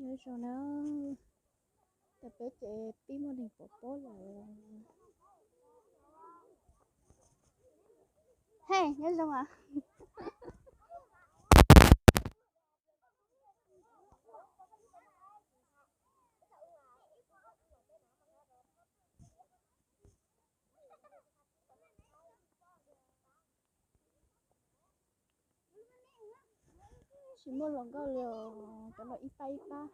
Nyob zoo na, tam peb ces pib muaj neeg pov pob lawm. Hej, nyob zoo as. Tsis muaj hluas nkauj li os, cov no ib pab ib pab.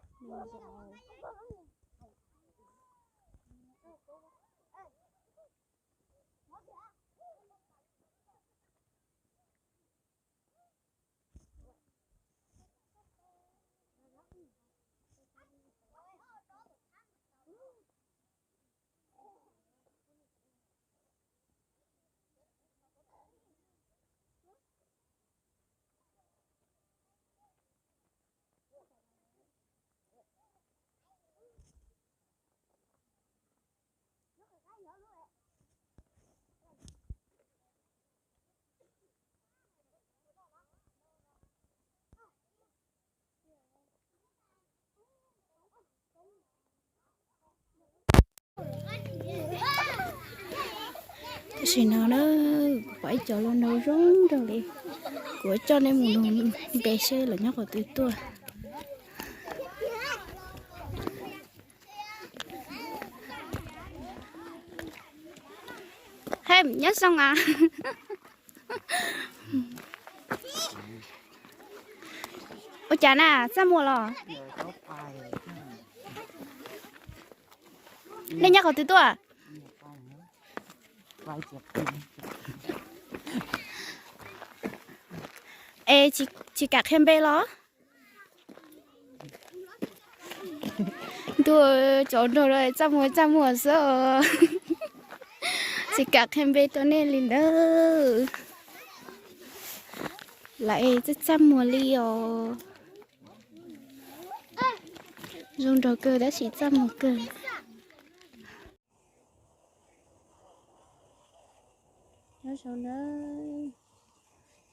Tam sim no na, kuv pom ib co hluas nraug zoo nraug li, kuv coj nej mus nug npe seb lawv nyob qhov twg tuaj. Hej, nyob zoo as. Ua cas na, txaj muag los? Nej nyob qhov twg tuaj? Es tsis kam qhia npe los? Ntuj, cov nraug no txaj muag txaj muag xwb os. Tsis kam qhia npe rau nej li ntawd. Lawv es txaj txaj muag li os. Zoo nraug kawg tab sis txaj muag kawg. Nyob zoo na,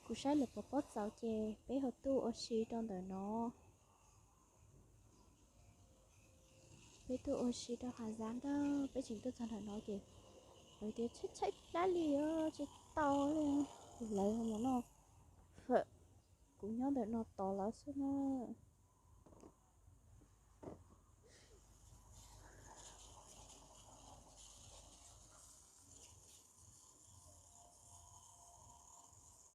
kuv saib lawv pov pob txaus ces peb ho tuaj ua si rau ntawm no. Peb tuaj ua si rau hav zab ntag, peb tseem tuaj txog nram no ces lawv tias tshaib tshaib plab li os, tsis tau li. Lawv mus noj fawm, kuv nyob ntawm no tos lawv xwb na.